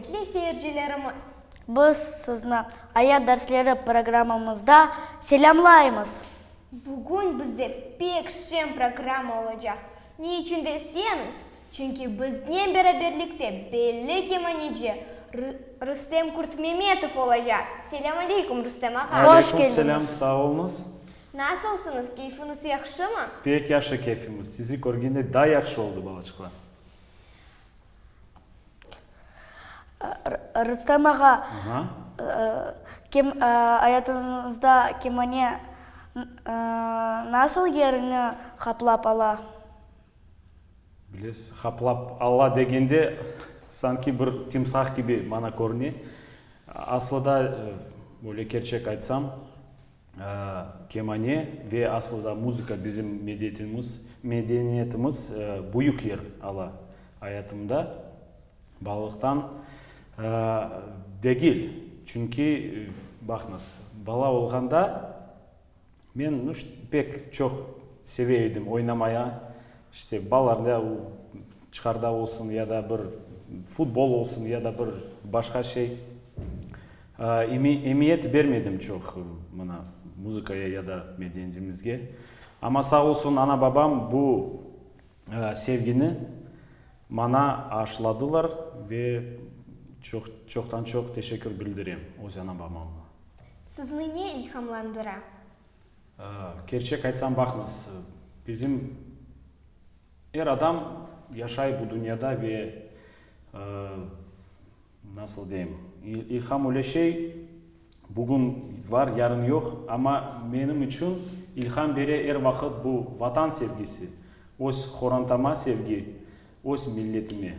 Ürmetli seyircilerimiz! Biz sizni Ayat dersleri programmamızda selâmlaymız! Bugün bizde pek şeñ programma olacaq. Ne içün deseñiz, çünki biznen beraberlikte belli kemaneci Rustem Kurtmemetov olacaq. Selâm aleyküm, Rustem ağa! Hoş Aleyküm selâm, keldiñiz! sağ oluñız! Nasılsıñız, keyfiñiz yahşımı? Pek yahşı keyfimiz, sizi körgende daa yahşı oldı, balaçıqlar. Rustem ağa, ayatıñızda kemane nasıl yerni qaplap ala? Bilesiz, qaplap ala degende, sanki bir timsah kibi maña körüne. Aslı da, böyle kerçek aytsam, Kemane ve aslı da muzıka bizim medetimiz, medeniyetimiz büyük yer ala ayatımda. Balalıqtan degil, çünki, baqıñız, bala olğanda men pek çoq seve edim oynamaya, işte balalarla çıqarda olsun ya da bir futbol olsun ya da bir başqa şey. Emiyet bermedim çoq mına muzıkaya ya da medeniyetimizge. Amma sağ olsun ana-babam bu sevgini maña aşıladılar ve çoq, çoqtan-çoq teşekkür bildirem öz ana-babama. Sizni ne ilhamlandıra? Kerçek aytsam, baqıñız, bizim er adam yaşay bu dünyada ve Nasıl deyim, ilham öyle şey, bugün var, yarın yoq, amma menim içün ilham bere er vaqıt bu Vatan sevgisi, öz qorantama sevgi, öz milletime.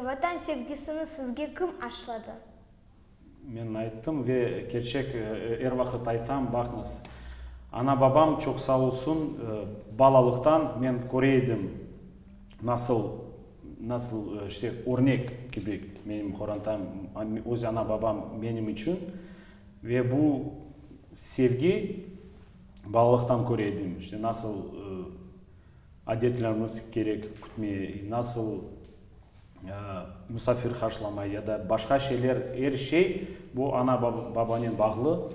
Vatan sevgisini sizge kim aşladı? Men ayttım ve kerçek er vaqıt aytam, baqıñız, ana-babam çoq sağ olsun, balalıqtan men köre edim, nasıl, nasıl işte örnek kibi menim qorantam, öz ana-babam menim içün ve bu sevgi balalıqtan köre edim, işte nasıl adetlerimiz kerek kütmeye, nasıl musafir qarşılamay ya da başqa şeyler, er şey bu ana-babanen bağlı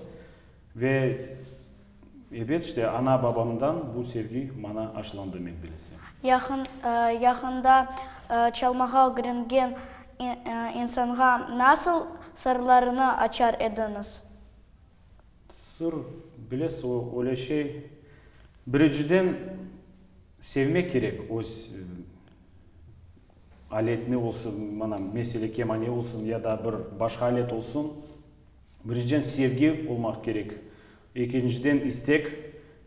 ve ebet, işte, ana-babamdan bu sevgi maña aşılandı, men bilesem. Yaqın, yaqında çalmağa ögrengen insanğa nasıl sırlarını açar ediñiz? Sır, bilesiz, o öyle şey, biriciden, sevmek kerek öz aletni olsun, mana, mesele kemane olsun ya da bir başqa alet olsun, biriciden sevgi olmaq kerek, ekinciden istek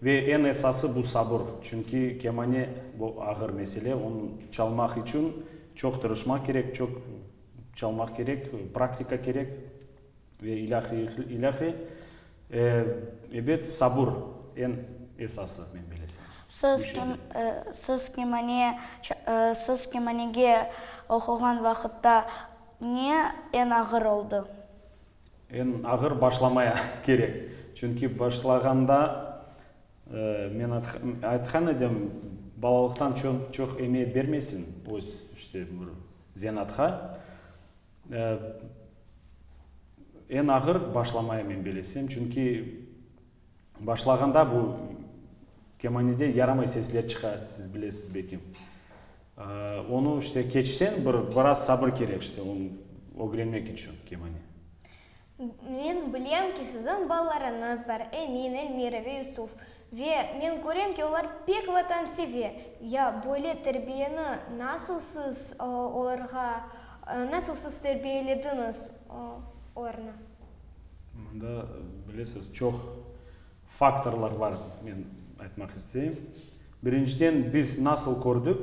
ve eñ esası bu sabır, çünki kemane bu ağır mesele, onı çalmaq içün çoq tırışmaq kerek, çoq çalmaq kerek, praktika kerek. Ve ilâhre, ilâhre. Ebet, sabır eñ esası, men bilesem. Siz kim, siz kemane, siz kemanege oquğan vaqıtta ne eñ ağır oldı? Eñ ağır başlamaya kerek. Çünki başlağanda, men aytqan edim, balalıqtan çoq emiyet bermeysiñ öz, işte, bir zenaatqa. Eñ ağır başlamaya men belesem, çünki başlağanda bu kemanede yaramay sesler çıqa, siz bilesiz belki. Onı işte keçseñ, bir biraz sabır kerek işte onı ögrenmek içün kemane. Men bilem ki, siziñ balalarıñız bar, Emin, Elmira ve Yusuf. Ve men körem ki, olar pek vatanseve. Ya böyle terbiyeni nasıl siz olarğa, nasıl siz terbiyelediñiz olarnı? Mında, bilesiz, çoq faktorlar bar, men aytmaq isteyim. Birinciden, biz nasıl kördik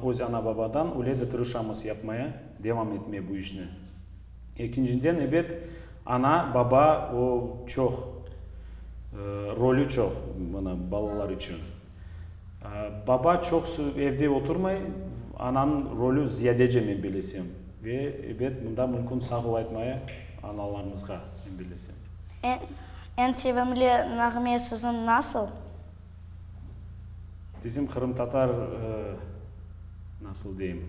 öz ana-babadan, öyle de tırışamız yapmaya, devam etmeye bu işni. Ekinciden, ebet, ana, baba, o çoq, rolü çoq, mına, balalar içün. Baba çoqsu evde oturmay, ananıñ rolü ziyadece, men bilesem. Ve, ebet, mında mümkün sağ ol aytmaya analarımızğa, men bilesem. Eñ sevimli nağme siziñ nasıl? Bizim qırımtatar, nasıl deyim,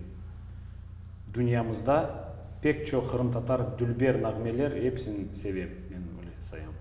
dünyamızda pek çoq qırımtatar dülber nağmeler, episini sevem, men öyle sayam.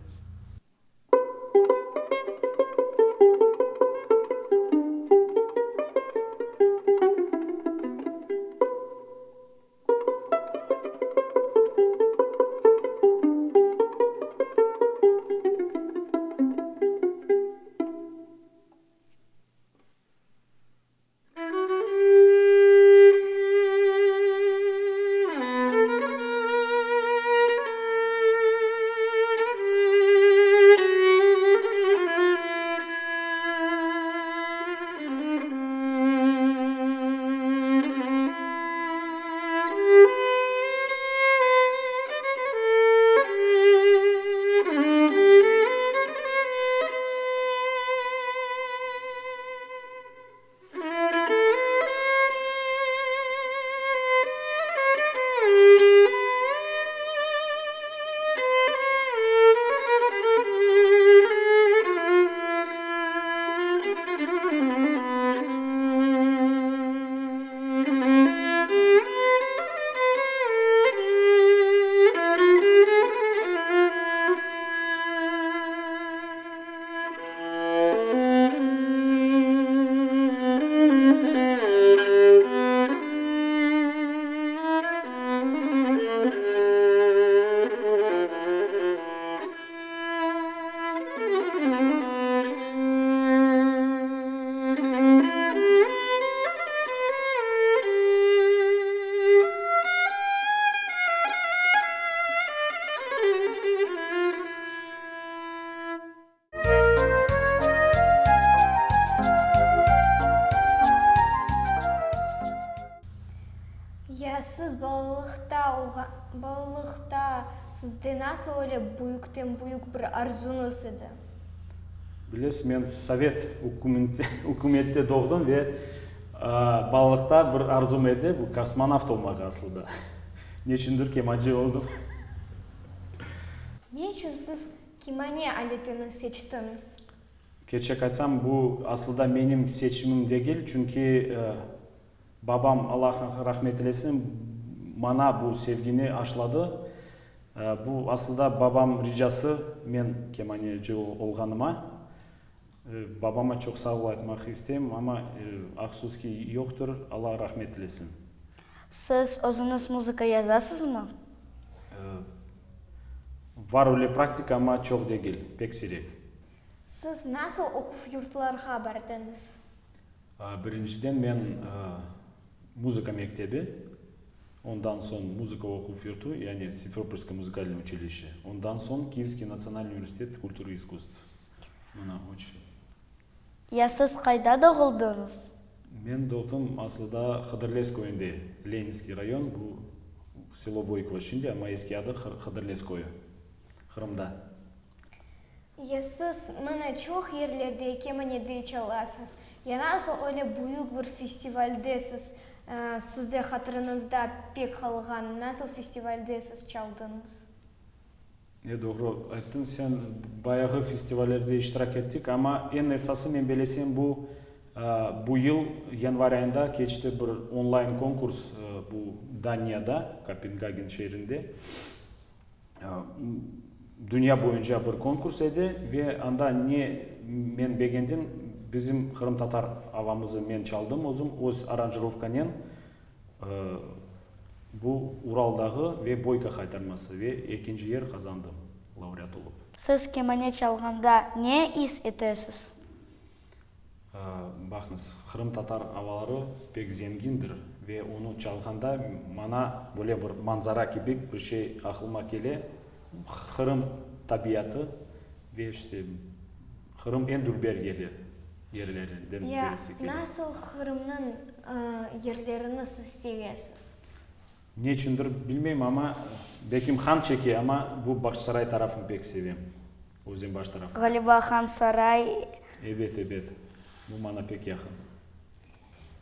siz balalıqta olğan, balalıqta sizde nasıl öyle büyükten-büyük bir arzuñız edi? Bilesiz, men sovet ükümette doğdım ve balalıqta bir arzum edi, bu kosmonavt olmaq aslı da. Neçündir kemancı oldım. Ne içün siz kemane aletini seçtiñiz? Kerçek aytsam, bu aslı da menim seçimim degil, çünki Babam, Allah rahmet eylesin, maña bu sevgini aşladı. Bu, aslı da, babam ricası, men kemaneci olğanıma. Babama çoq sağ ol aytmaq isteyim, amma, ahsus ki, yoqtır, Allah rahmet eylesin. Siz özüñiz muzıka yazasızmı? Var öyle praktika, amma çoq degil, pek siyrek. Siz nasıl oquv yurtlarğa bardıñız? Birinciden men muzıka mektebi, ondan soñ muzıka oquv yurtu, yani Simferopolskoye muzıkalnoye uçilişçe, ondan soñ Kiyevskiy natsionalnıy universitet kulturı i iskusstv. Mına üç. Ya siz qayda doğuldıñız? Men doğdım aslıda Hıdırlez köyünde, Leninskiy rayon, bu selo Voykovo şimdi, amma eski adı Hıdırlez köyü, Qırımda. Ya siz mına çoq yerlerde kemanede çalasız. Ya nasıl öyle büyük bir festivalde siz, sizde hatırıñızda pek qalğan nasıl festivalde siz çaldıñız? E, doğru ayttıñ sen, bayağı festivallerde iştirak ettik, amma eñ esası men belesem bu, bu yıl yanvar ayında keçti bir onlayn konkurs bu Daniyada, Kopengagen şeerinde. Dünya boyunca bir konkurs edi ve anda ne men begendim, bizim qırımtatar avamızı men çaldım özüm, öz aranjirovkanen, bu Ural dağı ve Boyka qaytarması ve ekinci yer qazandım, laureat olıp. Siz kemane çalğanda ne is etesiz? Baqıñız, qırımtatar avaları pek zengindir ve onı çalğanda maña böyle bir manzara kibi bir şey aqlıma kele, Qırım tabiatı ve işte Qırım eñ dülber yeri, yerlerinden Ya birisi kele. nasıl Qırımnıñ yerlerini siz sevesiz? Neçündir bilmeyim, amma belkim han çeke, amma bu Bağçasaray tarafını pek sevem. Özenbaş tarafı. Ğaliba Han Saray. Ebet, ebet. Bu maña pek yaqın.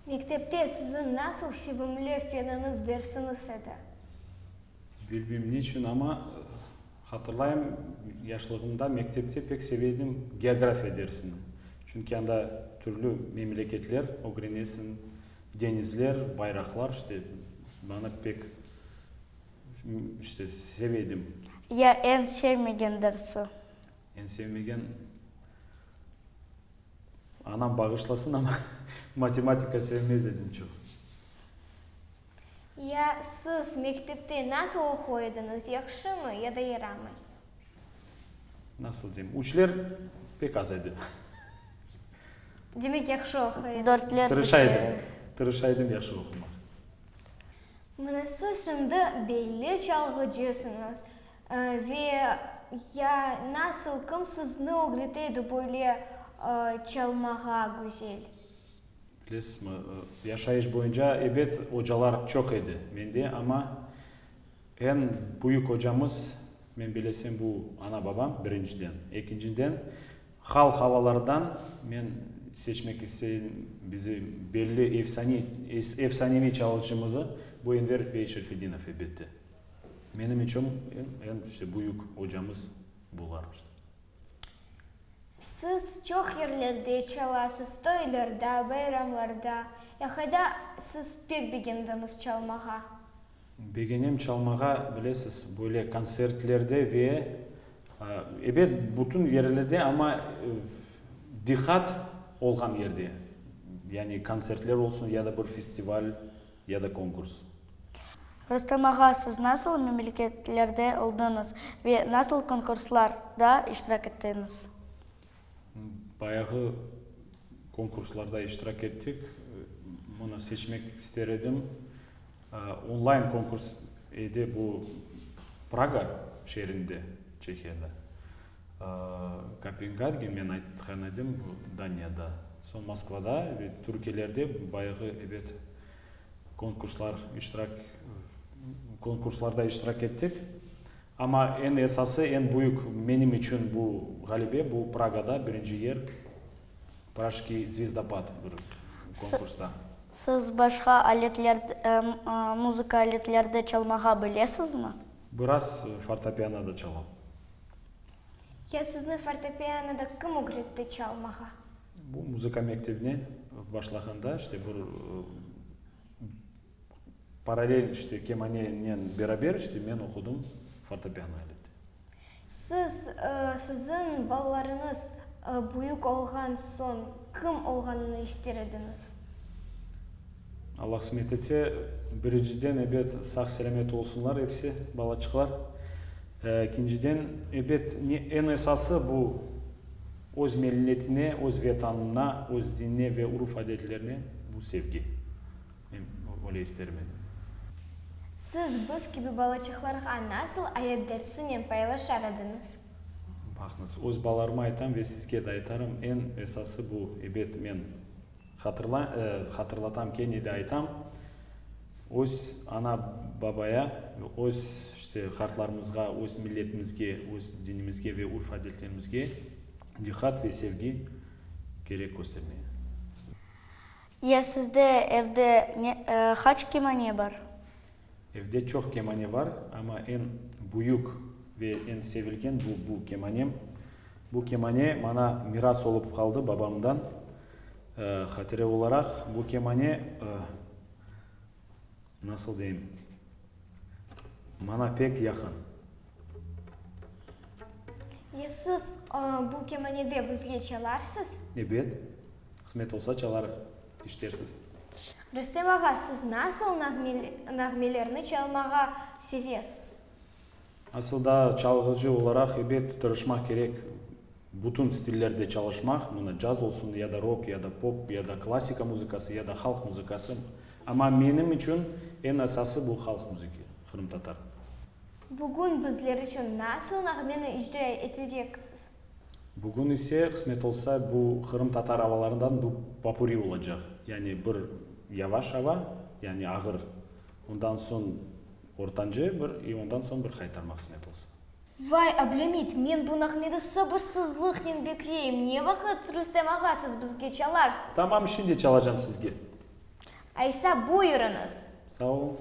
Mektepte siziñ nasıl sevimli feniñiz, dersiñiz edi? Bilmeyim niçün, amma hatırlayım, yaşlığımda mektepte pek seve edim geografiya dersini. Çünki anda türlü memleketler ögrenesiñ, deñizler, bayraqlar, işte, maña pek, işte, seve edim. Ya eñ sevmegen dersi? Eñ sevmegen, anam bağışlasın, amma matematika sevmez edim çoq. Ya siz mektepte nasıl oquy ediñiz, yahşımı ya da yaramay? Nasıl deyim, üçler pek az edi. Demek, yahşı oquy ediñiz. Dörtler, Tırışa beşler. edim, tırışa edim yahşı oqumaq. Mına siz şimdi belli çalğıcısıñız ve ya nasıl, kim sizni ögrete edi böyle çalmağa güzel? Bilesizmi, yaşayış boyunca, ebet, ocalar çoq edi mende, amma eñ büyük ocamız, men bilesem, bu ana-babam, birinciden. Ekinciden, halq avalardan men seçmek isteyim bizim belli efsane, efsaneviy çalğıcımızı, bu Enver bey Şerfedinov, elbette. Menim içün eñ, eñ işte büyük ocamız bular, işte. Siz çoq yerlerde çalasız, toylarda, bayramlarda. Ya qayda siz pek begendiñiz çalmağa? Begenem çalmağa, bilesiz, böyle kontsertlerde ve, ebet, bütün yerlerde, amma diqqat olğan yerde, yani kontsertler olsun ya da bir festival, ya da konkurs. Rustem ağa, siz nasıl memleketlerde oldıñız ve nasıl konkurslarda iştirak ettiñiz? Bayağı konkurslarda iştirak ettik. Mına seçmek ister edim. Onlayn konkurs edi bu Praga şeerinde, Çehiyada. Kopengagen, men aytqan edim, bu Daniyada. Soñ Moskvada ve Türkiyelerde bayağı, ebet, konkurslar iştirak. Konkurslarda iştirak ettik. Amma eñ esası, eñ büyük menim içün bu ğalebe, bu Pragada birinci yer, Prajskiy zvezdopad bir konkursta. Siz başqa aletler, muzıka aletlerde çalmağa bilesizmi? Biraz fortepianoda çalam. Ya sizni fortepianoda kim ögretti çalmağa? Bu muzıka mektebine başlağanda, işte bir Paralel işte kemanenen beraber işte men oqudım fortepiano aleti. Siz, siziñ balalarıñız büyük olğan soñ kim olğanını ister ediñiz? Allah qısmet etse, birinciden, ebet, sağ-selâmet olsunlar episi balaçıqlar. Ekinciden, ebet, eñ esası bu, öz milletine, öz Vetanına, öz dinine ve urf-adetlerine bu sevgi. Men öyle isterim edim. Siz biz kibi balaçıqlarğa nasıl ayat dersinen paylaşar ediñiz? Baqıñız, öz balalarıma aytam ve sizge de aytarım, eñ esası bu, ebet, men hatırlatam, kene de aytam, öz ana-babaya, öz, işte, qartlarımızğa, öz milletimizge, öz dinimizge ve urf-adetlerimizge diqqat ve sevgi kerek köstermege. Ya sizde evde ne, qaç kemane bar? Evde çoq kemane bar, amma eñ büyük ve eñ sevilgen bu, bu kemanem. Bu kemane maña miras olıp qaldı babamdan, hatire olaraq. Bu kemane, nasıl deyim, maña pek yaqın. Ya siz bu kemanede bizge çalarsız? Ebet. Qısmet olsa çalarıq, iştersiz. Rüstem ağa, siz nasıl nağmelerni çalmağa sevesiz? Asıl da çalğıcı olaraq, ebet, tırışmaq kerek, bütün stillerde çalışmaq, mına caz olsun, ya da rok, ya da pop, ya da klassika muzıkası, ya da halq muzıkası. Amma menim içün eñ esası bu halq muzıki, qırımtatar. Bugün bizler içün nasıl nağmeni icra eteceksiz? Bugün ise, qısmet olsa, bu qırımtatar avalarından bu popuri olacaq. Yani bir yavaş ava, yani ağır, ondan soñ ortancı bir i ondan soñ bir qaytarma qısmet olsa. Vay, Ablâmit, men bu nağmeni sabırsızlıqnen bekleyim, ne vaqıt, Rustem ağa, siz bizge çalarsız? Tamam, şimdi çalacam sizge. Aysa, buyurıñız. Sağ olun.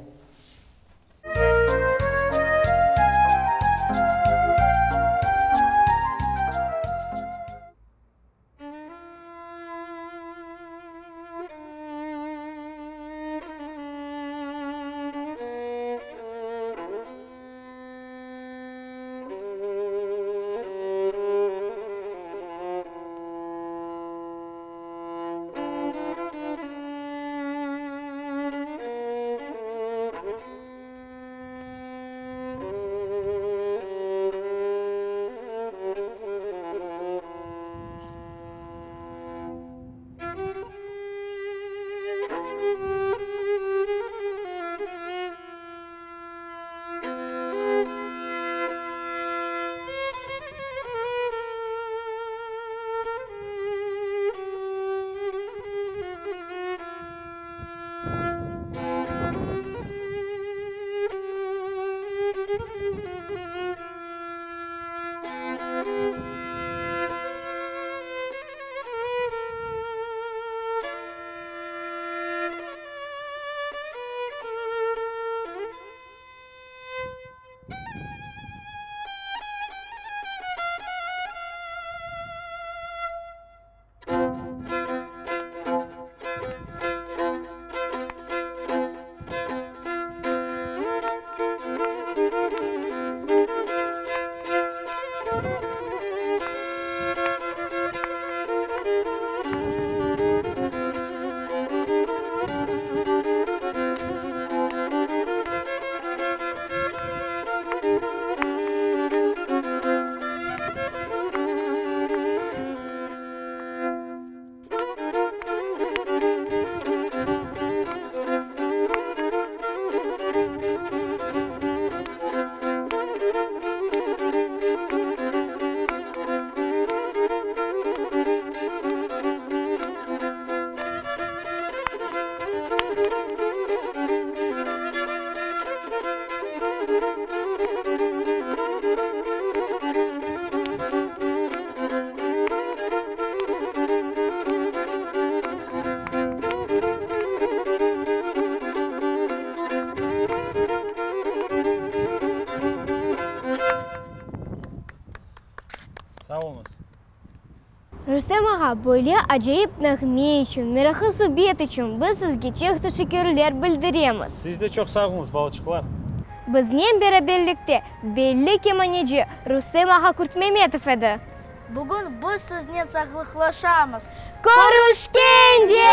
Sağ oluñız. Rustem ağa, böyle acayip nağme içün, meraqlı subet içün biz sizge çoq teşekkürler bildiremiz. Siz de çoq sağ oluñız, balaçıqlar. Biznen beraberlikte belli kemaneci Rustem ağa Kurtmemetov edi. Bugün biz siznen sağlıqlaşamız. Körüşkence!